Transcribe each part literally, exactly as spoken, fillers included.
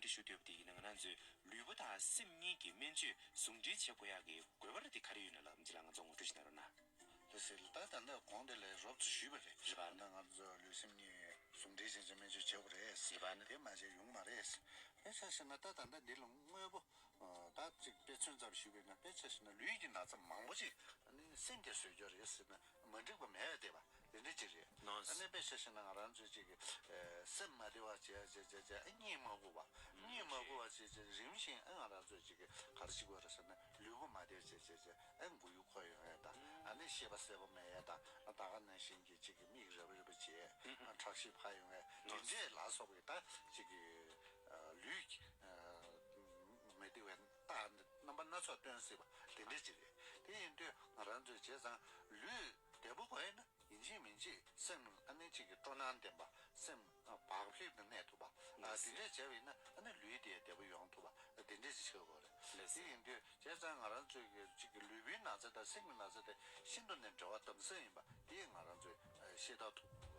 འདྲི་ཞུ་འདོད་པ་དེ་ཡིན་ན། ང་རང་ཚོའི་ལུས་པོ་དང་སེམས་གཉིས་ཀྱི་སྨན་བཅོས་ཟུང་འབྲེལ་བྱེད་དགོས་ཡག་གི་དགོས་པ་རེད། དེ་ག་རེ་ཡོད་ན་ལབ་ཅིག་ལ་ང་ཚོ་ངོ་སྤྲོད་ཞིག་གནང་རོགས་གནང་། ལགས་སེ། ད་ད་ལྟ་གོང་དེ་ལས་རོབ་ཙམ་ཞུས་པ་རེད། རེད་པ། ད་ང་ཚོ་ལུས་སེམས་གཉིས་ཟུང་འབྲེལ་བྱས་བྱས་སྨན་བཅོས་བྱེད་དགོས་རེད། རེད་པ། དེ་མ་བྱས་ཡོང་མ་རེད། དཔེ་ཆ་བཞག་ན་ད་ད་ལྟ་འདི་ལ་དངོས་པོ། ད་ཅིག་དཔེ་མཚོན་ཙམ་ཞུས་པ་ཡིན་ན། དཔེ་ཆ་བཞག་ན་ལུས་ཀྱི་ན་ཚ་མང་པོ་ཅིག་ཨ་ནི་སེམས་ཀྱིས་བཟོས་ཀྱི་རེད་ཟེར་ན་མ་འགྲིག་པ་མེད་པ་དེ་བ་དེ་འདྲ་ཅིག་རེད། ཨ་ནི་དཔེ་ཆ་བཞག་ན་ང་རང་ཚོས་ཅིག་སེམས་མ་བདེ་བ་བྱས་བྱས་བྱས་བྱས་ཨ་གཉིད་མ་ཁུག་པ། གཉིད་མ་ཁུག་པ་བྱས་བྱས་རིམ་བཞིན་ཨ་ང་རང་ཚོས་ཅིག་ག་རེ་བྱེད་དགོས་རེད་ཟེར་ན་ལུས་པོ་མ་བདེ་བྱས་བྱས་བྱས་ཨ་མགོ་ཡུ་འཁོར་ཡོང་ཡས་དང་། ཨ་ནི་ཤེས་པ་གསལ་པོ་མེད་ཡས་དང་། ཨ་ད་ག་ནང་བཞིན་གྱི་ཅིག་མིག་རབ་རིབ་བྱས། ཨ་ཁྲག་ཤེད་འཕར་ཡོང་ཡས་དེ་འདྲས་ལ་སོགས་པའི་ད་ཅིག་ལུས་ཀྱི་མི་བདེ་བའི་རྟགས་རྣམ་པ་སྣ་ཚོགས་སྟོན་སྲིད་པ་དེ་འདྲ་ཅིག་རེད། དེ་ཡིན་དུས་ང་རང་ཚོས་བྱས་ཙང་ལུས་བདེ་པོ་དགོས་ཡིན་ན་ཡིན་གཅིག་མིན་གཅིག་སེམས་ཨ་ནི་གཅིག་གི་སྤྲོ་སྣང་ལྡན་པ། སེམས་བག་ཕེབས་ཀྱིས་གནས་ཐུབ་པ། ཨ་དེ་འདྲས་བྱས་པ་ཡིན་ན་ཨ་ནི་ལུས་དེ་བདེ་པོ་ཡོང་ཐུབ་པ་དེ་འདྲས་ཅིག་ཆགས་དགོས་རེད། དེ་ཡིན་དུས་བྱས་ཙང་ང་རང་ཚོའི་གཅིག་གི་ལུས་པོའི་ན་ཚ་དང་སེམས་ཀྱི་ན་ཚ་དེ་ཤིན་ཏུ་ནས་འབྲེལ་བ་དམ་ཟབ་ཡིན་པ་དེ་ང་རང་ཚོས་ཤེས་རྟོགས་ཐུབ་དགོས་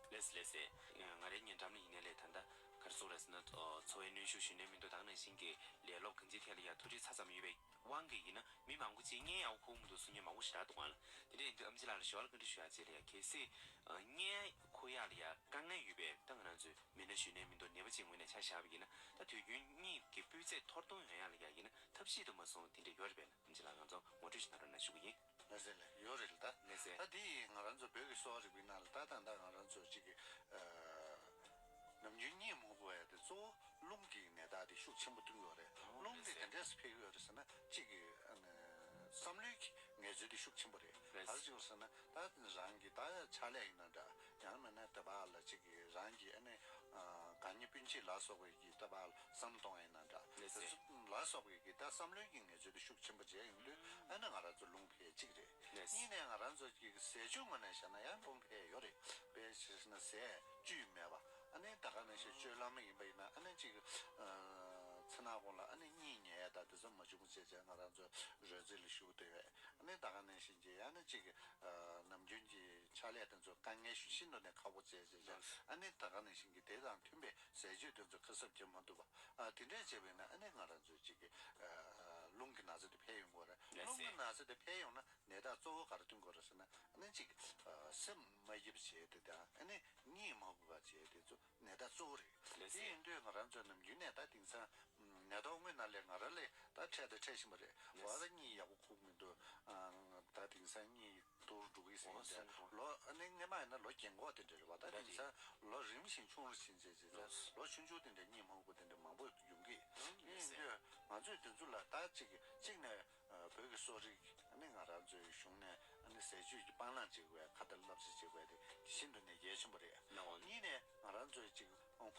རེད། ལགས་སེ་ལགས་སེ། ང་རའི་སྙན་འགྲམ་ལ་ཡིན་ནའི་ལས་ད་ལྟ་ག་རེ་ཟེར་དགོས་རེད་ཟེར་ན། འཚོ་བའི་གནོན་ཤུགས་ཞུ་ནས་མི་འདུག་ད་ག་ནང་བཞིན་གྱི་ལས་སློབ་གང་ཅིའི་ཐད་ལ་ཡང་ཐུགས་རྗེ་ཚ་ཙམ་ཡོད་པའི་དབང་གིས་ཡིན་ན། མི་མང་པོ་ཅིག་གཉིད་ཡག་པོ་ཁུག་མི་འདུག་གསུང་མཁན་མང་པོ་ཞེ་དྲག་འདུག་ག་ལ། དེ་འདྲ་ཡིན་དུས་ཨེམ་ཆི་ལགས་ལ་ཞུ་བ་ལ་བཀའ་འདྲི་ཞུ་ཡག་ཅིག་ལ་ཡ། གལ་སྲིད་གཉིད་ཁུག་ཡག་ལ་ཡ་དཀའ་ངལ་ཡོད་པའི་ད་ང་རང་ཚོའི་མི་སྣ་ཞུ་ནས་མི་འདུག་ནད་པ་ཅིག་ངོས་ནས་ཆ་བཞག་པ་ཡིན་ན། ད་དུས་རྒྱུན་གཉིད་ཀྱི་སྤུས་ཚད་མཐོར་གཏོང་ཡོང་ཡག་ལ་ཡ་ཡིན་ན་ཐབས་ཤེས་དུ་མ་སོང་དེ་འདྲ་ཡོད་རེད་པས་ན། ཨེམ་ཆི་ལགས་ང་ཚོ་ངོ་སྤྲོད་ཞིག་གནང་རོགས་གནང་ཞུ་གི་ཡིན། ལགས་སེ་ལགས། ཡོད་རེད་ལ་ད། ལགས་སེ། ད་དེ་ཡིས་ང་རང་ཚོ་བོད་ཀྱི་གསོ་བ་རིག་པའི་ནང་ལ་ད་ད་ད་ང་རང་ཚོ་གཅིག་གི་ཨ་ནམ་རྒྱུན་གཉིད་མ་ཁུག་པ་ཡ་དེ་གཙོ་བོ་རླུང་གི་ནད་རྟགས་དེ་ཤུགས་ཆེན་པོ་སྟོན་གྱི་ཡོད་རེད། ཨོ་རླུང་དེ་ལགས་སེ། ག་འདྲས་སེ་འཕེལ་གྱི་ཡོད་རེད་ཟེར་ན་གཅིག་གི་ཨ་ནི་བསམ་བློའི་གི་ངལ་རྩོལ་དེ་ཤུགས་ཆེན་པོ་རེད། ལགས་སེ། ག་རེ་བྱུང་ཟེར་ན་ད་རང་གི་ད་ཕྱག་ལས་ཡིན་ན་འདྲ། ཡང་མིན་ན་ད་བར་ལ་གཅིག་གི་རང་གི་ཨ་ནི་ཨ་དགའ་ཉེ་སྤུན་མཆེད་ལ་སོགས་པའི་གི་ད་བར་ལ་བསམ་བློ་གཏོང་ཡ་ཡིན་ན་འདྲ། ལགས་སེ། དེ་ཚོ་ལ་སོགས་པའི་གི་ད་བསམ་བློའི་གི་ངལ་རྩོལ་དེ་ཤུགས་ཆེན་པོ་བྱས་ཡོང་དུས་ཨ་ནི་ང་རང་ཚོ་རླུང་འཕེལ་གཅིག་རེད། ལགས་སེ། གཉིས་ནས་ང་རང་ཚོ་གི་ཟས་སྤྱོད་ངོས་ནས་བཤད་ན་ཡང་རླུང་འཕེལ་ཡོད་རེད། དཔེ་བྱས་ན་ཟས་བཅུད་མེད་པ། ཨ་ནི་ད་ག་ནང་བཞིན་སྤྱོད་ལམ་ཡིན་པ་ཡིན་ན་ཨ་ནི་གཅིག་ཨ་ཚེ་ནག་གོང་ལ་ཨ་ནི་གཉིད་ཉལ་ཡ་ད་དེ་ཚོ་མ་བྱུང་བྱས་བྱས་ང་རང་ཚོ་རོལ་རྩེད་ལ་ཞུགས་བསྡད་ཡོད། ཨ་ནི་ད་ག་ནང་བཞིན་གྱི་ཡང་ན་གཅིག་ཨ་ནམ་རྒྱུན་གྱི་ཕྱག་ལས་དེ་ཚོ་དཀའ་ངལ་ཤུགས་ཤིན་ཏུ་ནས་ཁག་པོ་བྱས་བྱས་བྱས་ཨ་ནི་ད་ག་ནང་བཞིན་གྱི་དེ་དང་མཐུན་པའི་ཟས་སྤྱོད་དེ་ཚོ་ཁ་གསབ་བྱེད་མ་ཐུབ་པ། ཨ་དེ་འདྲས་བྱས་པ་ཡིན་ན་ཨ་ནི་ང་རང་ཚོའི་གཅིག་གི་ཨ་རླུང་གི་ན་ཚ་དེ་འཕེལ་ཡོང་གི་རེད། ལགས་སེ། རླུང་གི་ན་ཚ་དེ་འཕེལ་ཡོང་ན་ནད་རྟགས་གཙོ་བོ་ག་རེ་སྟོན་དགོས་རེད་ཟེར་ན་ཨ་ནི་གཅིག་ཨ་སེམས་མ་སྐྱིད་པ་བྱས་ཏེ་དང་ཨ་ནི་གཉིད་མ་ཁུག་པ་བྱས་ཏེ་ཚོ་ནད་རྟགས་གཙོ་བོ་རེད། ལགས་སེ། དེ་ཡིན་དུས་ང་རང་ཚོ་ནམ་རྒྱུན་ནས་ད་དེང་སང་ནད་ཐོག་སྔོན་ན་ལས་ང་རང་ལས་ད་འཕྲད་ད་འཕྲད་བཞིན་པ་རེད། ལགས་སེ། འོ་ད་གཉིད་ཡག་པོ་ཁུག་མི་འདུག་ཨ་ད་དེང་སང་གཉིད་སྡུག་རུ་འགྲོ་གི་ཟེར། འོ་ཡིན་ཏེ་སེམས་ཁོང་ལོ་ཨ་ནི་སྔོན་མ་ཡིན་ན་ལོ་རྒན་གོག་དེ་འདྲ་རེད་བ། ད་ལགས་དེང་སང་ལོ་རིམ་བཞིན་ཆུང་རུ་ཕྱིན་བྱས་བྱས་ལགས་སེ། ལོ་ཆུང་ཆུང་དེ་འདྲ་གཉིད་མ་ཁུག་པ་དེ་འདྲ་མང་པོ་ཡོང་གི། ཨང་། དེ་ཡིན་དུས་ང་ཚོས་དེ་ཚོ་ལ་ད་གཅིག་གཅིག་ནས་ཨ་བོད་ཀྱི་གསོ་རིག་ཨ་ནི་ང་རང་ཚོའི་གཞུང་ནས་ཨ་ནི་ཟས་སྤྱོད་ཀྱི་སྤང་བླང་བྱེད་དགོས་ཡ། ཁ་ཏ་བསླབ་བྱ་བྱེད་དགོས་ཡ་དེ་ཤིན་ཏུ་ནས་གལ་ཆེན་པོ་རེད། ལགས་འོང་། གཉིས་ནས་ང་རང་ཚོའི་གཅིག་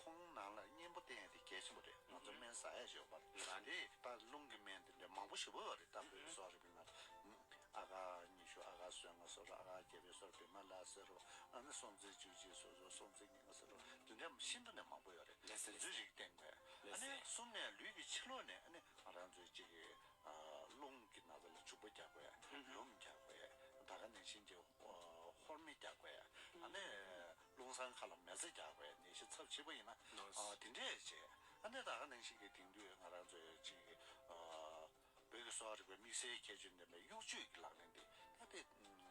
ཁོང་ནང་ལ་གཉེན་པོ་བསྟེན་ཡ་དེ་གལ་ཆེན་པོ་རེད། ང་ཚོ་སྨན་ཟ་ཡ་ཞིག་ཡོད་པ་རེད། ལགས། དེ་ད་རླུང་གི་སྨན་དེ་འདྲ་མང་པོ་ཞེ་པོ་ཡོད་རེད། ད་བོད་ཀྱི་གསོ་བ་རིག་པའི་ནང་ཨ་ག་ཉི་ཤུ་ཨ་ག་སོ་ལྔ་ཟེར་རོ། ཨ་ག་བརྒྱད་པའི་ཟེར་རོ། བི་མ་ལ་ཟེར་རོ། ཨ་ནི་སྲོག་རྩའི་བཅུ་གཅིག་ཟེར་རོ། སྲོག་རྩའི་ཉི་ཤུ་ཟེར་རོ། དེ་འདྲ་ཤིན་ཏུ་ནས་མང་པོ་ཡོད་རེད། ལགས་སེ། དེ་ཚོའི་རིགས་བསྟེན་དགོས། ལགས་སེ། ཨ་ནི་གསུམ་ནས་ལུས་ཀྱི་ཕྱི་ལོགས་ནས་ཨ་ནི་ང་རང་ཚོའི་གཅིག་གི་ཨ་རླུང་གི་ན་ཚ་ལ་བྱུག་པ་རྒྱག་དགོས། ལུམ་རྒྱག་དགོས། ད་ག་ནང་བཞིན་གྱི་ཨ་ཧོར་མེ་རྒྱག་དགོས། ཨ་ནི་རླུང་གསང་ཁ་ལ་མེ་བཙའ་རྒྱག་དགོས། ནད་གཞི་ཚབས་ཆེ་པོ་ཡིན་ན། ལགས། ཨ་དེ་འདྲས་བྱས། ཨ་ནི་ད་ག་ནང་བཞིན་གྱི་དེང་དུས་ང་རང་ཚོའི་གཅིག་གི་ཨ་བོད་ཀྱི་གསོ་བ་རིག་པའི་དམིགས་བསལ་ཁྱད་ཆོས་ལྡན་པའི་དབྱུག་བཅོས་ཀྱི་ལག་ལེན་དེ་ད་དེ་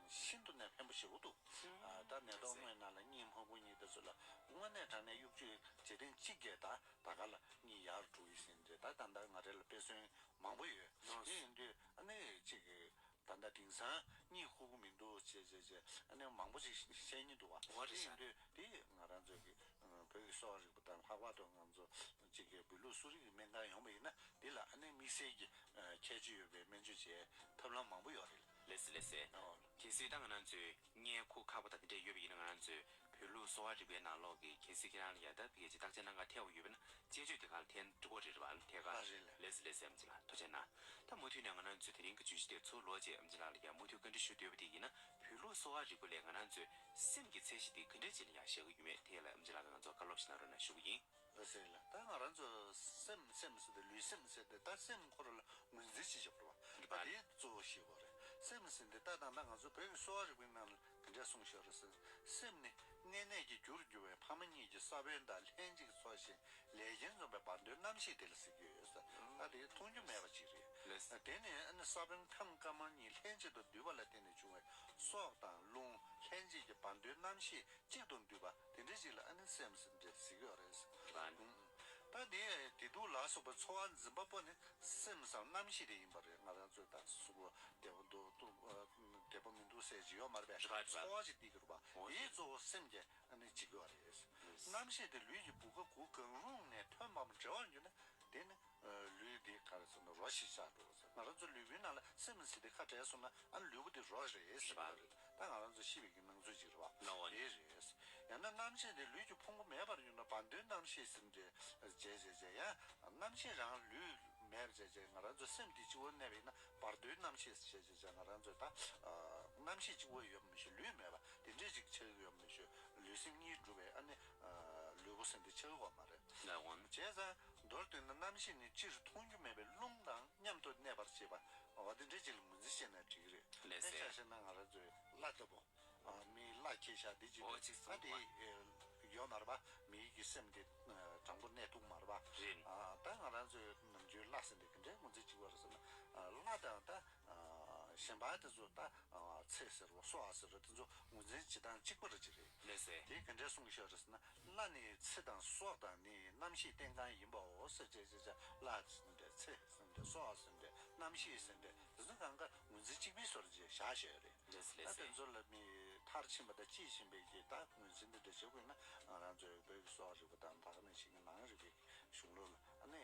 ཤིན་ཏུ་ནས་ཕན་པོ་ཞེ་པོ་འདུག་ཨ་ད་ནད་ཐོག་སྔོན་ན་ལ་གཉིད་མ་ཁུག་མཁན་དེ་ཚོ་ལ་དངོས་གནས་དྲང་གནས་དབྱུག་བཅོས་བྱེད་ཐེངས་གཅིག་གིས་ད་ད་ག་ལ་གཉིད་ཡག་རུ་འགྲོ་ཡི་ཟིན་རེད། ད་ད་ལྟ་ང་རེ་ལ་དཔེ་མཚོན་མང་པོ་ཡོད། དེ་ཡིན་དུས་ཨ་ནི་གཅིག་གི་ད་ལྟ་དེང་སང་གཉིད་ཁུག་གི་མི་འདུག་ཅེས་ཅེས་ཅེས་ཨ་ནི་མང་པོ་ཞིག་བཤད་མཁན་འདུག་བ། འོ་རེད་ཤག། དེ་ཡིན་དུས་དེ་ང་རང་ཚོ་གི་བོད་ཀྱི་གསོ་བ་རིག་པ་དང་ལྷག་པར་དུ་ང་ཚོ་གཅིག་གི་བོད་ལུགས་གསོ་རིག་གི་སྨན་ཁང་ཡོང་བ་ཡིན་ན་འདི་ལ་ཨ་ནི་དམིགས་བསལ་གྱི་ཁྱད་ཆོས་ཡོད་པའི་སྨན་བཅོས་བྱེད་ཐབས་ལམ་མང་པོ་ཡོད་རེད། ལགས་སེ་ལགས་སེ། ཨོ། གལ་སྲིད་ད་ང་རང་ཚོས་གཉིད་ཁུག་ཁག་པོ་དང་དེ་འདྲས་ཡོད་པ་ཡིན་ན་ང་རང་ཚོས་བོད་ལུགས་གསོ་བ་རིག་པའི་ནང་ལོགས་ཀྱི་གལ་སྲིད་ཁྱེད་རང་ལ་ཡ་ད་ཕ་གི་ཅིག་བརྟག་དཔྱད་གནང་ག་ཐལ་བ་ཡོད་པ་ན་དཔྱད་བརྗོད་དེ་ག་ལ་འཐེན་འགྲོ་གི་རེད་པ། ཐད་ཀར། ཨ་རེད་ལགས། ལགས་སེ་ལགས་སེ། ཨེམ་ཆི་ལགས་ཐུགས་རྗེ་གནང་། ད་མུ་མཐུད་ནས་ང་རང་ཚོས་དེ་རིང་གི་བརྗོད་གཞི་དེ་ཚུར་ལོག་རྗེས་ཨེམ་ཆི་ལགས་ལ་ཡ་མུ་མཐུད་བཀའ་འདྲི་ཞུ་འདོད་པ་དེ་ཡིན་ན་བོད་ལུགས་གསོ་བ་རིག་པ་ལས་ང་རང་ཚོའི་སེམས་ཀྱི་ཚད་གཞི་དེ་ག་འདྲས་ཅིག་ལ་ཡ་བཞག་གི་ཡོད་མེད་དེ་ལ་ཨེམ་ཆི་ལགས་ང་ཚོ་བཀའ་སློབ་ཞིག་གནང་རོགས་གནང་ཞུ་གི་ཡིན། ལགས་སེ་ལགས། ད་ང་རང་ཚོ་སེམས་སེམས་ཟེར་ཏེ་ལུས་སེམས་ཟེར་ཏེ་ད་སེམས་ཁོ་རང་ལ་ངོས་འཛིན་བྱེད་བཞག་པ་རེད་བ། ད་དེ་གཙོ་བོ་ཤེས་དགོས་རེད། སེམས་ཟེར་ཏེ་ད་ད་ལྟ་ང་ཚོ་བོད་ཀྱི་གསོ་བ་རིག་པའི་ནང་ལ་དེ་ གསུངས་ཤོར་ཟེར། སེམས་ནི་མངལ་གནས་ཀྱི་རྒྱུར་གྱུར་པའི་ཕ་མ་གཉིས་ཀྱི་ས་བོན་དང་ལྷན་ཅིག་འཚོ་ཞིང་ལས་ཀྱིས་འཛོམས་པའི་བར་དོའི་རྣམ་ཤེས་དེ་ལ་ཟེར་གྱི་ཡོད་ཟེར། ད་དེ་མཐོང་རྒྱུ་མེད་པ་ཅིག་རེད། དེ་ནི་ཨ་ནི་ས་བོན་ཁམས་དཀར་དམར་གཉིས་ལྷན་ཅིག་ཏུ་འདུས་པ་ལ་བརྟེན་ནས་བྱུང་བའི་སྲོག་དང་རླུང་ལྷན་ཅིག་གི་བར་དོའི་རྣམ་ཤེས་གཅིག་ཏུ་འདུས་པ་དེ་འདྲ་ཅིག་ལ་ཨ་ནི་སེམས་ཟེར་འདྲ་ཟེར་གྱི་ཡོད་རེད། ད་དེ་བདེ་སྡུག་ལ་སོགས་པའི་ཚོར་བ་འཛིན་པ་པོ་ནི་སེམས་སམ་རྣམ་ཤེས་དེ་ཡིན་པ་རེད། ང་རང་ཚོས་ད་གཟུགས་པོ་བདེ་པོ་འདུག་འདུག་བདེ་པོ་མི་འདུག་ཟེར་གྱི་ཡོད་མ་རེད་པས། རེད་པ། རེད་པ། ཚོར་བ་ཅིག་སྟེར་གྱི་རེད་པ། འོ་དེའི་གཙོ་བོ་སེམས་ཀྱིས་ཨ་ནི་བྱེད་ཀྱི་ཡོད་རེད། རྣམ་ཤེས་དེ་ལུས་ཀྱི་བུ་ག་གུ་གང་རུང་ནས་ཐོན་པའམ་འབྲེལ་བར་གྱུར་ན་དེ་ནི་ལུས་དེ་ག་རེ་ཟེར་ན་རོ་ཞིག་ཆགས་འགྲོ་ཟེར། ང་རང་ཚོ་ལུས་པོའི་ནང་ལ་སེམས་ཟེར་དེ་ཁ་བྲལ་སོང་ན་ཨ་ནི་ལུས་པོ་དེ་རོ་རེད་ཟེར་བ་རེད། ད་ང་རང་ཚོ་ཤི་བའི་གི་སྣང་ཚུལ་ཅིག་རེད་པ། ལའོ། དེ་རེད། ཡང་ན་རྣམ་ཤེས་དེ་ལུས་ཀྱི་ཕུང་པོ་མེད་པར་གྱུར་ན་བར་དོའི་རྣམ་ཤེས་ཟེར་འདྲ་བྱས་བྱས་བྱས། ཡང་རྣམ་ཤེས་རང་ལུས་མེད་པ་བྱས་བྱས་ང་རང་ཚོ་སེམས་དེ་གཅིག་པོ་གནས་པ་ཡིན་ན་བར་དོའི་རྣམ་ཤེས་ཟེར་བྱས་བྱས་བྱས། ང་རང་ཚོ་ད་རྣམ་ཤེས་གཅིག་པོ་ཡོད་པ་མི་ཤེས། ལུས་མེད་པ་དེ་འདྲས་ཅིག་ཆགས་ཀྱི་ཡོད་པ་མི་ཤེས། ལུས་སེམས་གཉིས་གྲུབ་པའི་ཨ་ནི་ལུས་པོ་ཟེར་འདི་ཆགས་ཀྱི་ཡོད་མ་རེད། ལའོ། བྱས་ཙང་མདོར་བསྡུས་ན་རྣམ་ཤེས་ནི་སྤྱིར་མཐོང་རྒྱུ་མེད་པའི་རླུང་དང་མཉམ་དུ་གནས་པར་བྱེད་པ། འོ་དེ་འདྲས་ཅིག་ལ་ངོས་འཛིན་བྱས་ན་འགྲིག་གི་རེད། ལགས་སེ། དཔེ་ཆ་བཞག་ན་ང་རང་ཚོའི་བླ་ལྟ་བུ། ཨ། མིའི་བླ་ཁྱེར་ཤག་འདི་ཅིག་འོ་ཅིག་ཨ་གསུངས་འདི་འདུག་པ། ཡོད་མ་རེད་པ། མིའི་གི་སེམས་འདི་དྲང་པོ་གནས་ཐུབ་མ་རེད་པ། རེད། ཨ། ད་ང་རང་ཚོའི་ནམ་རྒྱུན་བླ་ཟེར་འདི་ག་འདྲའི་ངོས་འཛིན་བྱེད་ཀྱི་ཡོད་རེད་ཟེར་ན། ཨ། བླ་དང་ད་གཞན་པ་དེ་ཚོ་ད་ཚེ་ཟེར་བ་སྲོག་ཟེར་བ་དེ་ཚོ་ངོས་འཛིན་བྱེད་སྟངས་གཅིག་པ་རེད་ཅིག་རེད། ལགས་སེ། དེ་ག་འདྲའི་གསུངས་ཤོག་རེད་ཟེར་ན། བླ་ནི་ཚེ་དང་སྲོག་དང་ནི་རྣམ་ཤེས་རྟེན་གང་ཡིན་པའོ་ཟེར་བྱས་བྱས་བྱས། བླ་ཟེར་འདྲ་ཚེ་ཟེར་འདྲ་སྲོག་ཟེར་འདྲ་རྣམ་ཤེས་ཟེར་འདྲ་དེ་ཚོ་གང་ག་ངོས་འཛིན་གཅིག་པའི་བཟོ་འདྲ་ཅིག་བཞག་བཞག་ཡོད་རེད། ལགས་སེ། ལགས་ད་སེ། དེ་ཚོ་ལ་མི་མཐར་ཕྱིན་པ་དང་དཔྱིས་ཕྱིན་པའི་གི་ད་ངོས་འཛིན་དེ་འདྲ་བྱེད་དགོས་ན་ང་རང་ཚོའི་བོད་ཀྱི་གསོ་བ་རིག་པ་དང་ད་ག་ནང་བཞིན་གྱི་ནང་རིག་པའི་གཞུང་ལུགས་ལ་ཨ་ནི་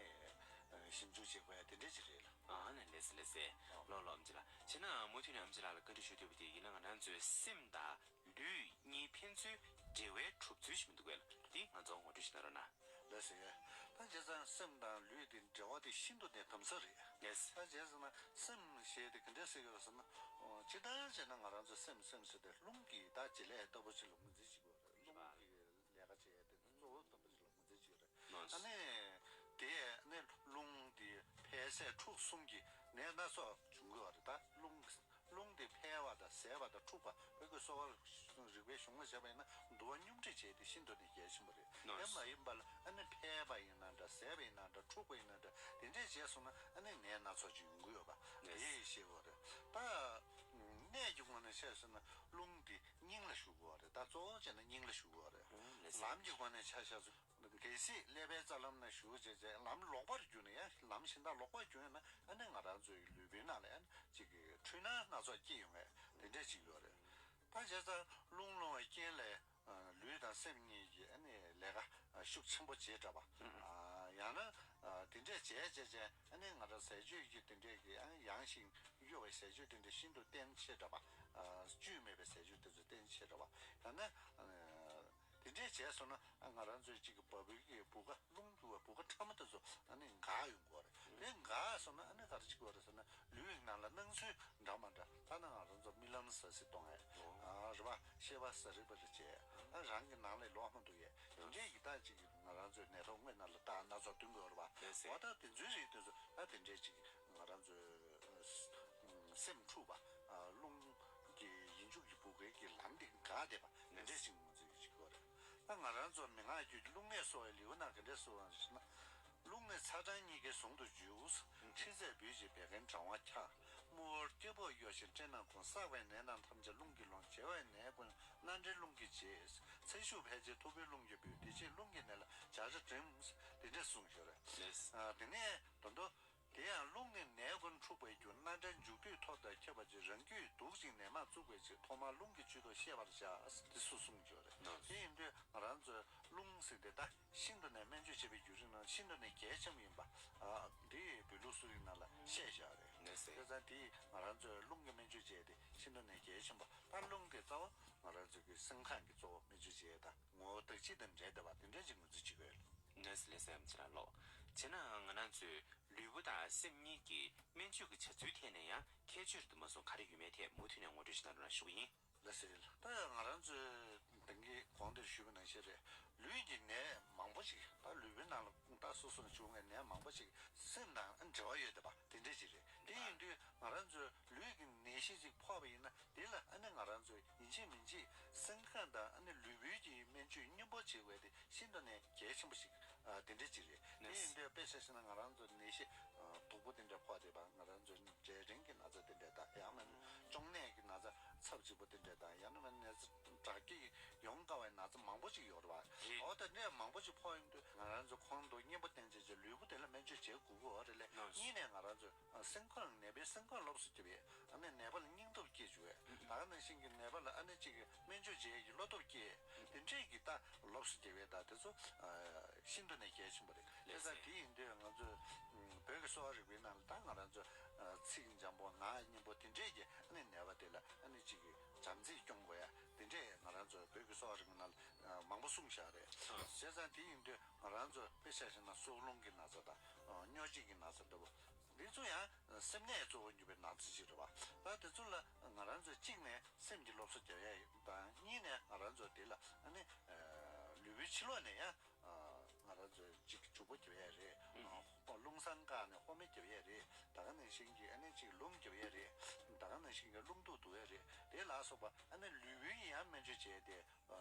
ཞིབ་འཇུག་བྱེད་དགོས་ཡ་དེ་འདྲ་ཅིག་རེད་ལ། ཨ་ནི་ལགས་སེ་ལགས་སེ། ལགས་ལགས་ཨམ་ཆི་ལགས། བྱས་ན་མུ་མཐུད་ནས་ཨམ་ཆི་ལགས་ལ་བཀའ་འདྲི་ཞུ་འདོད་པ་དེ་ཡིན་ན། ང་རང་ཚོའི་སེམས་དང་ལུས་གཉིས་ཕན་ཚུན་འབྲེལ་བའི་གྲུབ་ཚུལ་ཞིག་མི་འདུག་གས་ལ། འདི་ང་ཚོ་ངོ་སྤྲོད་ཞིག་གནང་རོགས་གནང་། ལགས་སེ། ད་བྱས་ཙང་སེམས་དང་ལུས་དེ་འབྲེལ་བ་དེ་ཤིན་ཏུ་ནས་དམ་ཟབ་རེད། ལགས་སེ། ད་བྱས་ཙང་ན་སེམས་ཞེས་དེ་ག་འདྲས་ཟེར་གྱི་རེད་ཟེར་ན། ཨོ། སྤྱིར་བཏང་བྱས་ན་ང་རང་ཚོ་སེམས་སེམས་ཟེར་དེ་རླུང་གི་ད་བྱེད་ལས་ལྟ་བུ་ཅིག་ལ་ངོས་འཛིན་བྱེད་དགོས་རེད། རླུང་གི་ལས་ཀ་བྱེད་ཡས་དེ་གཙོ་བོ་ལྟ་བུ་ཅིག་ལ་ངོས་འཛིན་བྱེད་ཀྱི་རེད། ལགས་སེ། ཨ་ནི་དེ་ཨ་ནི་རླུང་དེ་འཕེལ་ཟད་འཁྲུགས་གསུམ་གྱི་ནད་སྣ་ཚོགས་འབྱུང་གི་ཡོད་རེད། ད་རླུང་རླུང་དེ་འཕེལ་བ་དང་ཟད་པ་དང་འཁྲུགས་པ། བོད་ཀྱི་གསོ་བ་རིག་པའི་གཞུང་ལ་བྱས་པ་ཡིན་ན་འདུ་བ་སྙོམས་སྒྲིག་བྱེད་དེ་ཤིན་ཏུ་ནས་གལ་ཆེན་པོ་རེད། ལགས་སེ། དེ་མ་ཡིན་པ་ལ་ཨ་ནི་འཕེལ་བ་ཡིན་ན་འདྲ། ཟད་པ་ཡིན་ན་འདྲ། འཁྲུགས་པ་ཡིན་ན་འདྲ། དེ་འདྲས་བྱས་སོང་ན་ཨ་ནི་ནད་སྣ་ཚོགས་ཅིག་ཡོང་གི་ཡོད་པ། ལགས་སེ། དེ་ཤེས་དགོས་རེད། ད་གནས་ཀྱི་སྒོ་ནས་བཤད་སོང་ན་རླུང་དེ་སྙིང་ལ་ཞུགས་དགོས་པ་རེད། ད་གཙོ་བོ་བྱས་ན་སྙིང་ལ་ཞུགས་དགོས་པ་རེད། ལགས་སེ། ལམ་གྱི་སྒོ་ནས་ཆ་བཞག་ཚུལ། གལ་སྲིད་ཀླད་པའི་རྩ་ལམ་ན་ཞུགས་བྱས་བྱས་ལམ་ལོག་པར་གྱུར་ནས། ཡང་ལམ་གཞན་དག་ལོག་པར་གྱུར་ཡོད་ན་ཨ་ནི་ང་རང་ཚོའི་ལུས་པོའི་ནང་ལ་ཡང་ཅིག་གི་འཁྲུལ་སྣང་སྣ་ཚོགས་སྐྱེ་ཡོང་བས་དེ་འདྲས་ཅིག་ཡོད་རེད། ད་བྱས་ཙང་རླུང་སློང་བའི་རྐྱེན་ལས་ལུས་དང་སེམས་གཉིས་ཀྱི་ཨ་ནི་ལས་ཀ་ཤུགས་ཆེན་པོ་བྱེད་འདྲ་བ། ཡང་ན་དེ་འདྲས་བྱས་བྱས་བྱས་ཨ་ནི་ང་རང་ཟས་སྤྱོད་ཀྱི་དེ་འདྲས་ཀྱི་ཨ་ནི་ཡང་ཞིང་གཡོ་བའི་ཟས་སྤྱོད་དེ་འདྲས་ཤིན་ཏུ་བསྟེན་བྱེད་འདྲ་བ། བཅུད་མེད་པའི་ཟས་སྤྱོད་དེ་ཚོ་བསྟེན་བྱེད་འདྲ་བ། ཡང་ན། དེ་འདྲས་བྱས་སོང་ན་ང་རང་ཚོའི་གཅིག་གི་བ་སྤུའི་གི་བུ་ག་རླུང་རྒྱུ་བའི་བུ་ག་ཕྲ་མོ་དེ་ཚོ་ཨ་ནི་འགག་ཡོང་གི་ཡོད་རེད། དེ་འགག་སོང་ན་ཨ་ནི་ག་རེ་བྱེད་ཀྱི་ཡོད་རེད་ཟེར་ན་ལུས་ཡི་ནང་ལ་སྣང་ཚུལ་འདྲ་མི་འདྲ། ད་ནི་ང་རང་ཚོ་རྨི་ལམ་ཟ་ཟི་གཏོང་ཡས། ཨ། རེད་པ། ཤེས་པ་ཟ་རི་པ་རི་བྱས། ཨ། རང་གི་ནང་ལ་ལོག་མ་འདུག་ཡས། དེ་འདྲས་ཀྱི་ད་གཅིག་གི་ང་རང་ཚོའི་ནད་རོ་དངོས་ནང་ལ་རྟགས་སྣ་ཚོགས་སྟོན་གྱི་ཡོད་རེད་པ། ལགས་སེ། འོ་ད་དེ་ཚོའི་རིགས་དེ་ཚོ་ད་དེ་འདྲས་གཅིག་གི་ང་རང་ཚོའི་སེམས་འཁྲུགས་པ། རླུང་གི་ཡིད་འཇུག་གི་བུ་གའི་གི་ལམ་དེ་འགག་བསྡད་པ་དེ་འདྲས་ཞིག་ངོས་འཛིན་གྱི་བྱེད་ཀྱི་ཡོད་རེད། ད་ང་རང་ཚོ་མན་ངག་རྒྱུད་རླུང་ནད་གསོ་བའི་ལེའུ་ནང་ག་འདྲས་གསུངས་པ་ཞེ་ན། རླུང་ནི་ཚ་གྲང་གཉིས་ཀའི་ཟུང་དུ་འཇུག། མཁྲིས་ཚད་བུད་ཅིང་བད་ཀན་གྲང་བ་འཁྱག། རྨུ་བོར་སྐྱེ་བོག་གཡོ་ཞིང་སྐྲན་ནད་འཁོར། བསགས་པའི་ནད་རྣམས་ཐམས་ཅད་རླུང་གིས་སློང་། བྱེ་བའི་ནད་ཀུན་སྣ་འདྲེན་རླུང་གིས་བྱེད། ཚེ་ཤུགས་འཕེལ་ཕྱིར་ཐུབ་པས་རླུང་གིས་བུད། དེ་ཕྱིར་རླུང་གི་ནད་ལ་བྱ་ར་བསྒྲིམ། དེ་འདྲས་གསུངས་ཡོད་རེད། ལགས་སེ། དེ་ནས་ད་དུང་། དེ་ཡང་རླུང་ནི་ནད་ཀུན་འཁྲུགས་པའི་རྒྱུ། སྣ་འདྲེན་འཇུག་དུས་ཐོབ་དང་ཁྱབ་པ་ཅིག། རང་རྒྱུད་དུག་ཅིང་ནད་མང་བཙུགས་པའི་ཕྱིར། ཐོག་མར་རླུང་གི་བཅུད་དུ་ཤེས་པར་བྱ། དེ་ཚོ་གསུངས་ཡོད་རེད། ལགས་སེ། དེ་ཡིན་དུས་ང་རང་ཚོའི་རླུང་ཟེར་དེ་ད་ཤིན་ཏུ་ནས་སྨན་བཅོས་བྱེད་པའི་བརྒྱུད་རིམ་ནང་ཤིན་ཏུ་ནས་གལ་ཆེན་པོ་ཡིན་པ། ཨ། འདི་བོད་ལུགས་གསོ་རིག་ནང་ལ་བཤད་བཞག་རེད། ལགས་སེ། བྱས་ཙང་དེ་ང་རང་ཚོའི་རླུང་གི་སྨན་བཅོས་བྱས་ཏེ་ཤིན་ཏུ་ནས་གལ་ཆེན་པོ། ད་རླུང་དེ་རྩ་བ་ང་རང་ཚོའི་གི་སེམས་ཁམས་ཀྱི་གཙོ་བོ་སྨན་བཅོས་བྱེད་ཡས་དང་ངོ་བོ་དག་ཅིག་དང་འབྲེལ་བསྡད་པ་དེ་འདྲ་ཅིག་ངོས་འཛིན་བྱེད་དགོས། ལགས་སེ་ལགས་སེ། ཨམ་ཆི་ལགས་ལགས། བྱས་ན་ང་རང་ཚོའི་ལུས་པོ་དང་སེམས་གཉིས་ཀྱི་སྨན་བཅོས་ཀྱི་བྱ་ཚུལ་ཐད་ནས་ཡང་ཁྱད་ཆོས་རེད་འདུག་མ་སོང་ག་རེ་ཡོད་མེད་ཐད་མུ་མཐུད་ནས་ངོ་སྤྲོད་ཞིག་གནང་རོགས་གནང་ཞུ་གི་ཡིན། ལགས་སེ། ད་ང་རང་ཚོས་ད་གིན་གོང་དེར་ཞུས་པ་ནང་བཞིན་རེད། ལུས་ཀྱི་ནད་མང་པོ་ཞིག་ད་ལུས་པོའི་ནང་ལ་ད་སོ་སོར་བྱུང་བའི་ནད་མང་པོ་ཞིག་སེམས་དང་འབྲེལ་བ་ཡོད་བསྡད་པ་དེ་འདྲ་ཞིག་རེད། དེ་ཡིན་དུས་ང་རང་ཚོས་ལུས་ཀྱི་ནད་གཞི་ཅིག་ཕོག་པ་ཡིན་ན་དེ་ལ་ཨ་ནི་ང་རང་ཚོས་ཡིན་གཅིག་མིན་གཅིག་ ཡང་དང་ཨ་ནི་ལུས་པོའི་གི་སྨན་བཅོས་སྙིང་པོ་བྱེད་དགོས་དེ་ཤིན་ཏུ་ནས་གལ་ཆེན་པོ་ཞིག་ཨ་དེ་འདྲ་ཅིག་རེད། དེ་ཡིན་དུས་དཔེ་ཆ་བཞག་ན་ང་རང་ཚོ་ནད་གཞི་ཨ་སྡུག་པོ་དེ་འདྲ་ཕོག་བསྡད་པ། ང་རང་ཚོ་འབྲས་སྐྲན་གྱི་ན་ཚ་དེ་འདྲ་དང་། ཡང་མིན་ན་གཅོང་ནད་ཀྱི་ན་ཚ་ཚབས་ཆེན་པོ་དེ་འདྲ་དང་། ཡང་ན་མིན་ན་ནད་ཚ་དྲག་སྐྱེད་ཡོང་དཀའ་བའི་ན་ཚ་མང་པོ་ཅིག་ཡོད་རེད་བ། རེད། འོ་ད་ནད་མང་པོ་ཅིག་ཕོག་ཡོང་དུས་ང་རང་ཚོ་ཁོང་དུ་སྙིང་པོ་བསྟེན་བྱས་བྱས་ལུས་པོ་དེ་ལ་སྨན་བཅོས་བྱེད་དགོས་ཀྱི་ཡོད་རེད་ལས། ལགས་སོ། གཉིས་ནས་ང་རང་ཚོ་སེམས་ཁམས། ནད་པའི་སེམས་ཁམས་སློབ་གསོ་བྱེད་པའི་ཨ་ནི་ནད་པ་ལ་སྙིང་སྟོབས་སྐྱེད་བཅུག་པའི། ད་ག་ནང་བཞིན་གྱི་ནད་པ་ལ་ཨ་ནི་གཅིག་གི་སྨན་བཅོས་བྱེད་ཀྱི་བློ་སྟོབས་སྐྱེད། དེ་འདྲས་ཀྱི་ད་སློབ་གསོ་བྱེད་པའི་ད་དེ་ཚོ་ཤིན་ཏུ་ནས་གལ་ཆེན་པོ་རེད། དེ་ལགས་ཙང་སེ། དེ་ཡིན་དུས་ང་ཚོ་བོད་ཀྱི་གསོ་བ་རིག་པའི་ནང་ལ་ད་ང་རང་ཚོ་ཚིག་འཇམ་པོ་ངག་སྙན་པོ་དེ་འདྲས་ཀྱི་ཨ་ནི་ནད་པ་དེ་ལ་ཨ་ནི་གཅིག་གི་བྱམས་བརྩེས་སྐྱོང་དགོས་ཡ་དེ་འདྲས་ང་རང་ཚོ་བོད་ཀྱི་གསོ་བ་རིག་པའི་ནང་ལ་མང་པོ་གསུངས་བཞག་རེད། བྱས་ཙང་དེ་ཡིན་དུས་ང་རང་ཚོ་དཔེ་ཆ་བཞག་ན་སྲོག་རླུང་གི་ན་ཚ་དང་། སྨྱོ་བྱེད་ཀྱི་ན་ཚ་འདྲ་པོ། འདི་ཚོ་ཡང་སེམས་ནད་གཙོ་བོ་གྱུར་པའི་ན་ཚ་ཞིག་རེད་བ། ད་དེ་ཚོ་ལ་ང་རང་ཚོས་གཅིག་ནས་སེམས་ཀྱི་སློབ་གསོ་རྒྱབ་ཡ་དང་། གཉིས་ནས་ང་རང་ཚོ་དེ་ལ་ཨ་ནི་ལུས་པོའི་ཕྱི་ལོགས་ནས་ཡང་ང་རང་ཚོས་གཅིག་འཇུག་པ་རྒྱབ་ཡ་རེད། རླུང་སྲང་བཀག་ནས་ཧོ་མེ་རྒྱབ་ཡ་རེད། ད་ག་ནང་བཞིན་གྱི་ཨ་ནི་གཅིག་རླུང་རྒྱབ་ཡ་རེད། ད་ག་ནང་བཞིན་གྱི་རླུང་རྡུགས་རྡུག་ཡ་རེད། དེ་ལ་སོགས་པ་ཨ་ནི་ལུས་པོའི་ཡང་སྨན་བཅོས་བྱས་ཏེ།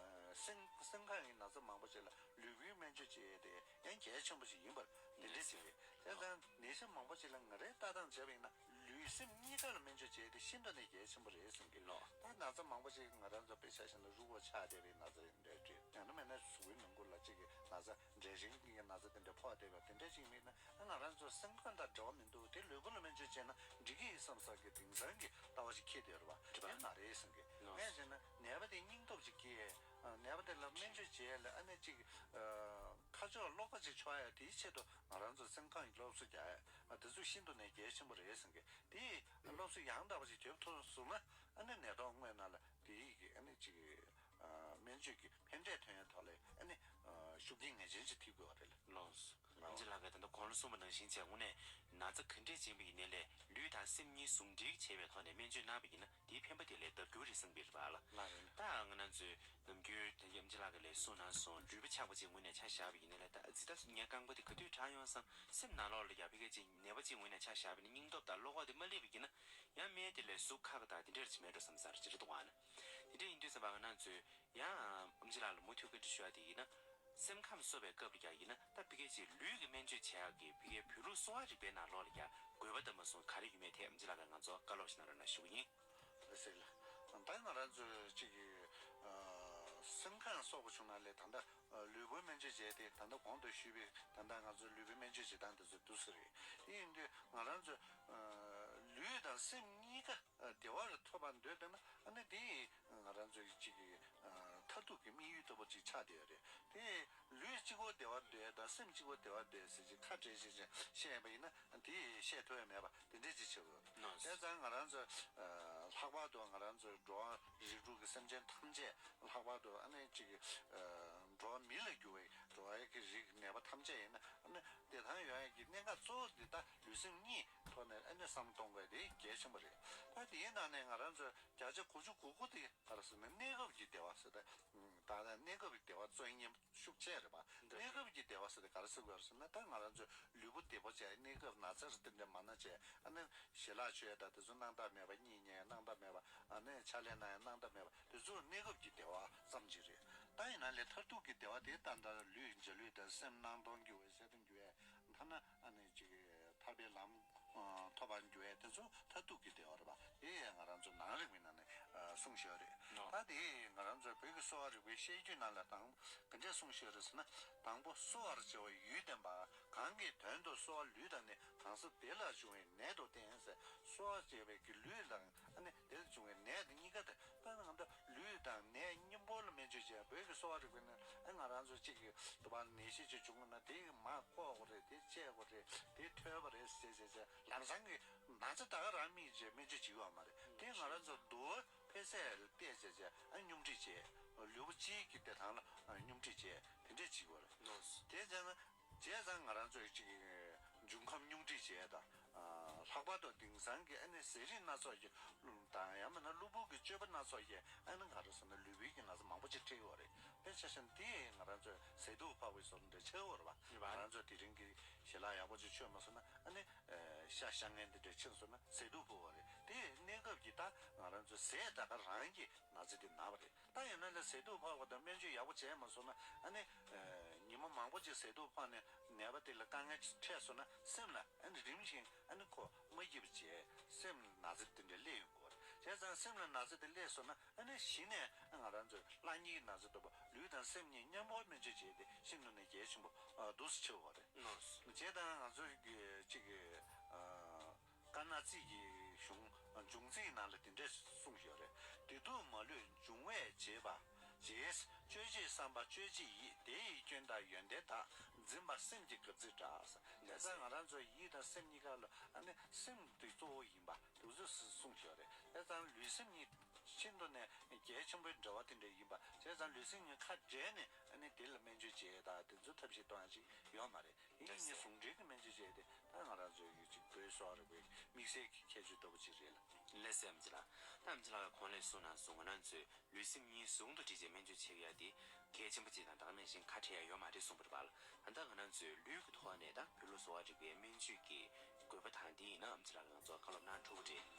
སེམས་སེམས་ཁམས་ཀྱི་ན་ཚ་མང་པོ་ཅིག་ལ་ལུས་པོའི་སྨན་བཅོས་བྱེད་ཡས་དེ་ཡང་གལ་ཆེན་པོ་ཞིག་ཡིན་པར་དེ་འདྲས་ཟེར་གི། དེ་ཙང་ནད་གཞི་མང་པོ་ཅིག་ལ་ང་རས་ལྟ་སྟངས་བྱས་པ་ཡིན་ན་ལུས་སེམས་གཉིས་ཀ་ལ་སྨན་བཅོས་བྱེད་ཡས་དེ་ཤིན་ཏུ་ནས་གལ་ཆེན་པོ་རེད་བསམ་གི། ལགས། ད་ན་ཚ་མང་པོ་ཅིག་ང་རང་ཚོ་དཔེ་ཆ་བཞག་ན་རུས་པ་ཆག་བསྡད་པའི་ན་ཚ་ཡིན་འདྲ་འདྲ། ཡང་ན་མིན་ན་གཟུགས་པོའི་ནང་ཁུལ་ལ་གཅིག་གི་ན་ཚ། འབྲས་སྐྲན་གྱི་ན་ཚ་དེ་འདྲ་ཕོག་བསྡད་པ་དེ་འདྲ་ཅིག་མིན་ན། ང་རང་ཚོ་སེམས་ཁམས་དང་འབྲེལ་བ་མི་འདུག་དེ་ལུས་པོ་ལ་སྨན་བཅོས་བྱས་ན་འགྲིག་གི་ཡིན་བསམ་བསམ་གི་དེང་སང་གི་ལྟ་བ་ཞིག་འཁྱེར་བསྡད་ཡོད་རེད་བ། དེ་མ་རེད་བསམ་གི། ལགས། ངས་བྱས་ན་ནད་པ་དེ་སྙིང་སྟོབས་ཅིག་སྐྱེས། ནད་པ་དེ་ལ་སྨན་བཅོས་བྱས་ལ་ཨ་ནི་ཅིག་ཁ་ཕྱོགས་ལོག་པ་ཅིག་ཆགས་ཡ་དེའི་ཆེད་དུ་ང་རང་ཚོ་སེམས་ཁམས་ཀྱི་སློབ་གསོ་རྒྱག་ཡ་དེ་ཚོ་ཤིན་ཏུ་ནས་གལ་ཆེན་པོ་རེད་བསམ་གི། དེ་སློབ་གསོ་ཡང་དག་པ་ཅིག་ཐེབས་ཐུབ་སོང་ན་ཨ་ནི་ནད་ཐོག་སྔོན་ན་ལ་དེ་ཡི་གི་ཨ་ནི་ཅིག་སྨན་བཅོས་ཀྱི་ཕན་འབྲས་ཐོན་ཡ་ཐོག་ལ་ཨ་ནི་ཤུགས་རྐྱེན་ངེས་ཅན་ཅིག་ཐེབས་དགོས་པ་རེད། ལགས། ཨ་ཅེ་ལགས་ཀྱིས་ད་ལྟ་གོང་ལ་གསུངས་པ་ནང་བཞིན་བྱས་དངོས་གནས་ན་ཚ་ག་འདྲས་ཅིག་ཡིན་པ་ཡིན་ནའི་ལས་ལུས་དང་སེམས་གཉིས་ཟུང་འབྲེལ་བྱས་པའི་ཐོག་ནས་སྨན་བཅོས་གནང་བ་ཡིན་ན་དེའི་ཕན་པ་དེ་ལས་ལྡབ་འགྱུར་རེད་བསམ་གྱི་རེད་པ་ལགས། ལགས་རེད། ད་ང་རང་ཚོས་ནམ་རྒྱུན་ད་ཨ་ཅེ་ལགས་ཀྱིས་ལས་གསུངས་གནང་སོང་། ལུས་པོ་ཆག་པ་ཅིག་དངོས་གནས་ཆ་བཞག་པ་ཡིན་ནའི་ལས་ད་ཇི་ལྟར་ངའི་རྐང་པ་དེ་ག་དུས་དྲག་ཡོང་བསམ། སེམས་ནང་ལོགས་ལ་ཡ་ཕ་གི་ཅིག་ནད་པ་ཅིག་དངོས་གནས་ཆ་བཞག་པ་ཡིན་ན་སྙིང་སྟོབས་དང་བློ་ཁོག་དེ་མ་སླེབས་པ་ཡིན་ན་ཡང་སྨན་དེ་ལས་ཟུག་ཁ་ཁ་དང་དེ་འདྲ་ཅིག་མེད་འགྲོ་བསམ་ས་རེད། ཇི་འདྲ་འདུག་ཨ་ན། དེ་འདྲ་ཡིན་དུས་ཙམ་པ་ང་རང་ཚོས་ཡང་ཨ་ཅེ་ལགས་ལ་མུ་མཐུད་བཀའ་འདྲི་ཞུ་ཡ་དེ་ཡིན་ན། སེམས་ཁམས་གསོ་བའི་སྐབས་ལ་ཡང་ཡིན་ན་ད་ཕ་གི་ཅིག་ལུས་ཀྱི་སྨན་བཅོས་བྱེད་ཡག་གི་ཕ་གིའི་བོད་ལུགས་གསོ་བ་རིག་པའི་ནང་ལོགས་ལ་ཡང་དགོས་པ་ལྟ་བུ་གསུངས་ག་རེ་ཡོད་མེད་ཐད་ཨ་ཅེ་ལགས་ཀྱིས་ང་ཚོ་བཀའ་སློབ་ཞིག་གནང་རོགས་གནང་ཞུ་གི་ཡིན། ལགས་སེ་ལགས། ད་ང་རང་ཚོ་གཅིག་གི་ཨ་སེམས་ཁམས་གསོ་དགོས་བྱུང་ན་ལས་ད་ལྟ་ཨ་ལུས་པོའི་སྨན་བཅོས་བྱས་ཏེ་ད་ལྟ་གོང་དུ་ཞུས་པའི་ད་ལྟ་ང་ཚོ་ལུས་པོའི་སྨན་བཅོས་བྱེད་སྟངས་དེ་ཚོ་འདུག་སེ་རེད། དེ་ཡིན་དུས་ང་རང་ཚོ་ཨ་ལུས་དང་སེམས་གཉིས་ཀ་བདེ་བ་རུ་ཐོབ་པར་འདོད་པས་ན་ཨ་ནི་དེ་ང་རང་ཚོ་གཅིག་གི་ཨ་མཐར་ཐུག་གི་དམིགས་ཡུལ་ལྟ་བུ་ཅིག་ཆགས་བསྡད་ཡོད་རེད། དེ་ལུས་གཅིག་པོ་བདེ་བ་འདོད་དང་སེམས་གཅིག་པོ་བདེ་བ་འདོད་ཟེར་ཅིག་ཁ་བྲལ་བྱས་བྱས་བཤད་པ་ཡིན་ན་དེ་བཤད་ཐུབ་ཡ་མེད་པ་དེ་འདྲས་ཅིག་ཆགས་ཡོད། ལགས། བྱས་ཙང་ང་རང་ཚོ་ཨ་ལྷག་པར་དུ་ང་རང་ཚོ་འགྲོ་བ་རིགས་དྲུག་གི་སེམས་ཅན་ཐམས་ཅད་ལྷག་པར་དུ་ཨ་ནི་གཅིག་གི་ཨ་འགྲོ་བ་མི་ལ་གྱུར་བའི་འགྲོ་བའི་གི་རིགས་ནད་པ་ཐམས་ཅད་ཡིན་ན་ཨ་ནི་བདེ་ཐང་ཡོང་ཡ་གི་གནད་འགག་གཙོ་བོ་འདི་ད་ལུས་སེམས་གཉིས་ཐོག་ནས་ཨ་ནི་བསམ་གཏོང་དགོས་དེ་གལ་ཆེན་པོ་རེད། ད་དེའི་ནང་ནས་ང་རང་ཚོ་བརྒྱ་ཆ་དགུ་བཅུ་གོ་དགུ་དེ་ག་རེ་ཟེར་ན་གནས་སྐབས་ཀྱི་བདེ་བ་ཟེར་ཏེ། ད་ལྟ་གནས་སྐབས་ཀྱི་བདེ་བ་རྩ་ཆེན་ཤུགས་ཆེ་རེད་པ། འདོད་གནས་སྐབས་ཀྱི་བདེ་བ་ཟེར་ཏེ་ག་རེ་ཟེར་དགོས་རེད་ཟེར་ན་ད་ང་རང་ཚོ་ལུས་པོ་བདེ་པོ་བྱས་གནས་སྐབས་ན་ཚ་རེ་དེ་འདྲ་མ་ན་བྱས་ཨ་ནི་ཞལ་ལག་མཆོད་ཡ་དང་དེ་ཚོ་གནང་ཐབས་མེད་པ། གཉིད་ཉལ་ཡ་གནང་ཐབས་མེད་པ། ཨ་ནི་ཕྱག་ལས་གནང་ཡ་གནང་ཐབས་མེད་པ། དེ་ཚོ་གནས་སྐབས་ཀྱི་བདེ་བ་ཙམ་ཅིག་རེད། ད་ཡིན་ན་ལས་མཐར་ཐུག་གི་བདེ་བ་དེ་ད་ལྟ་ལུས་འཇའ་ལུས་དང་སེམས་སྣང་སྟོང་རྒྱུ་བའི་གསལ་སྟོང་རྒྱུ་བའི་ཐ་ན་ཨ་ནི་ཅིག་ཐར་པའི་ལམ་ཐོབ་པར་འགྱུར་བའི་དེ་ཚོ་མཐར་ཐུག་གི་བདེ་བ་རེད་པ། དེ་ཡང་ང་རང་ཚོ་ནང་རིག་པའི་ནང་ནས་གསུངས་བཞག་རེད། ད་དེ་ང་རང་ཚོ་བོད་ཀྱི་གསོ་བ་རིག་པའི་བཤད་རྒྱུད་ནང་ལ་དང་ག་འདྲས་གསུངས་བཞག་རེད་ཟེར་ན། དང་པོ་གསོ་བར་བྱ་བའི་ཡུལ་བསྟན་པ། གང་གི་དོན་དུ་གསོ་བ་ལུས་དང་ནི། གང་ཟག་དེ་ལ་འབྱུང་བའི་ནད་དུ་བསྟན་ཟེར། གསོ་བར་བྱ་བའི་གི་ལུས་དང་ཨ་ནི་དེ་ལ་འབྱུང་བའི་ནད་དེ་གཉིས་ཀ་དེ་ད་ང་ཚོ་ལུས་དང་ནད་གཉིས་པོ་ལ་སྨན་བཅོས་བྱས། བོད་ཀྱི་གསོ་བ་རིག་པའི་ནང་ཨ་ང་རང་ཚོ་གཅིག་གི་དུ་བ་ནད་གཞི་ཅིག་བྱུང་ན་དེ་མར་འཁོར་དགོས་རེད། དེ་བཅད་དགོས་རེད། དེ་ཐོས་པ་རེད་ཟེར་བྱས་བྱས་ལམ་སང་གི་ན་ཚ་ད་ག་རང་སྨིན་བྱས་སྨན་བཅོས་བྱེད་ཀྱི་ཡོད་མ་རེད། དེ་ང་རང་ཚོ་འདུ་བ་འཕེལ་ཚད་ལ་བལྟས་བྱས་བྱས་ཨ་སྙོམས་སྒྲིག་བྱས། ལུས་པོ་སྤྱིའི་གི་བདེ་ཐང་ལ་ཨ་སྙོམས་སྒྲིག་བྱས་དེ་འདྲས་བྱེད་དགོས་རེད། དེ་བྱས་ན། བྱས་ཙང་ང་རང་ཚོས་ཅིག་འབྱུང་ཁམས་སྙོམས་སྒྲིག་བྱས་དང་། ལྷག་པར་དུ་དེང་སང་གི་ཨ་ནི་ཟས་རིགས་སྣ་ཚོགས་ཀྱི་དང་ཡང་མིན་ན་གློ་བུར་གྱི་སྤྱོད་པ་སྣ་ཚོགས་ཀྱིས་ཨ་ནི་ག་རེ་ཟེར་ན་ལུས་པོའི་གི་ན་ཚ་མང་པོ་ཅིག་འཕྲད་ཡོད་རེད། དཔེ་ཆ་བཞག་ན་དེ་ང་རང་ཚོའི་ཟས་དུག་ཕོག་པའི་བཟོ་འདྲ་ཆགས་ཡོད་རེད་པ། ཡོད་པ། ང་རང་ཚོ་དེ་རིང་གི་ཞལ་ལག་ཡག་པོ་ཅིག་མཆོད་མ་སོང་ན་ཨ་ནི་ཤ་ཤ་ངན་དེ་འདྲ་ཆགས་སོང་ན་ཟས་དུག་ཕོག་པ་རེད། དེ་གནས་སྐབས་ཀྱི་ད་ང་རང་ཚོའི་ཟས་ད་ག་རང་གི་ན་ཚ་དེ་ན་བ་རེད། ད་ཡིན་ན་ལ་ཟས་དུག་ཕོག་པ་དང་སྨན་བཅོས་ཡག་པོ་བྱས་མ་སོང་ན་ཨ་ནི་ཉི་མ་མང་པོ་ཅིག་ཟས་དུག་ཕོག་ནས་ནད་པ་དེ་ལ་དཀའ་ངལ་ཅིག་འཕྲད་སོང་ན་སེམས་ལ་ཨ་ནི་རིམ་བཞིན་ཨ་ནི་ཁོ་མ་སྐྱིད་པ་བྱས་སེམས་ལ་ན་ཚ་དེ་འདྲ་སླེབས་ཡོང་གི་རེད། བྱས་ཙང་སེམས་ལ་ན་ཚ་དེ་སླེབས་སོང་ན། ཨ་ནི་གཞི་ནས་ང་རང་ཚོའི་བླ་གཉིས་ཀྱི་ན་ཚ་ལྟ་བུ་ལུས་དང་སེམས་གཉིས་མཉམ་པོ་སྨན་བཅོས་བྱས་ཏེ་ཤིན་ཏུ་ནས་གལ་ཆེན་པོ་ཨ་འདུག་སེ་ཆེ་བ་རེད། ནོར། བྱས་ཙང་ང་ཚོའི་གི་གཅིག་གི་ཨ་དཀར་ནག་རྩིས་ཀྱི་གཞུང་འབྱུང་རྩིས་ནང་ལ་དེ་འདྲས་གསུངས་ཡོད་རེད། བདེ་སྡུག་མ་ལུས་འབྱུང་བས་བྱེད་པ་བྱེད། གཅོད་བྱེད་བསམ་པ་གཅོད་བྱེད་ཡིད། དེ་ཡི་སྐྱོན་དག་ཡོན་ཏན་དག་འཛིན་པ་སེམས་ཀྱི་གབ་ཚིག་འདྲ། བྱས་ཙང་ང་རང་ཚོའི་ཡིད་དང་སེམས་གཉིས་ཀ་ལ་ཨ་ནི་སེམས་དེ་གཙོ་བོ་ཡིན་པ། དུག་རྫས་སུ་གསུངས་ཡོད་རེད། དེ་ཙང་ལུས་སེམས་གཉིས་ཤིན་ཏུ་ནས་གལ་ཆེན་པོའི་འབྲེལ་བ་དེ་འདྲ་ཡིན་པ། བྱས་ཙང་ལུས་སེམས་གཉིས་ཁ་བྲལ་ནས་ཨ་ནི་དེ་ལ་སྨན་བཅོས་བྱེད་ཡས་དང་དེ་ཚོ་ཐབས་ཤེས་གཏོང་ཡ་ཅིག་ཡོད་མ་རེད། དེ་གཉིས་ཟུང་འབྲེལ་གྱི་སྨན་བཅོས་བྱས་ཏེ་ད་ང་རང་ཚོའི་ཡུལ་གཅིག་པུའི་གསོ་བ་རིག་པའི་དམིགས་བསལ་གྱི་ཁྱད་ཆོས་ལྟ་བུ་ཅིག་རེད་ལ། ལགས་སོ་ཨམ་ཅི་ལགས། ད་ཨམ་ཅི་ལགས་ཀྱིས་གོང་ལ་གསུངས་གནང་སོང་། ང་རང་ཚོས་ལུས་སེམས་གཉིས་ཟུང་དུ་སྒྲིལ་བྱས་སྨན་བཅོས་བྱེད་ཡ་དེ་གལ་ཆེན་པོ་ཅིག་དང་ད་ག་ནང་བཞིན་ཁ་བྲལ་ཡ་ཡོད་མ་རེད་གསུངས་པ་རེད་པ། ད་ལྟ་ང་རང་ཚོས་ལུས་ཀྱི་ཐོག་ནས་ད་བོད་ལུགས་གསོ་བ་རིག་པའི་སྨན་བཅོས་ཀྱི་དགོས་པ་དང་དེ་ཡིན་ན་ཨམ་ཅི་ལགས་ཀྱིས་ང་ཚོར་བཀའ་སློབ་གནང་ཐུབ་ཀྱི་རེད།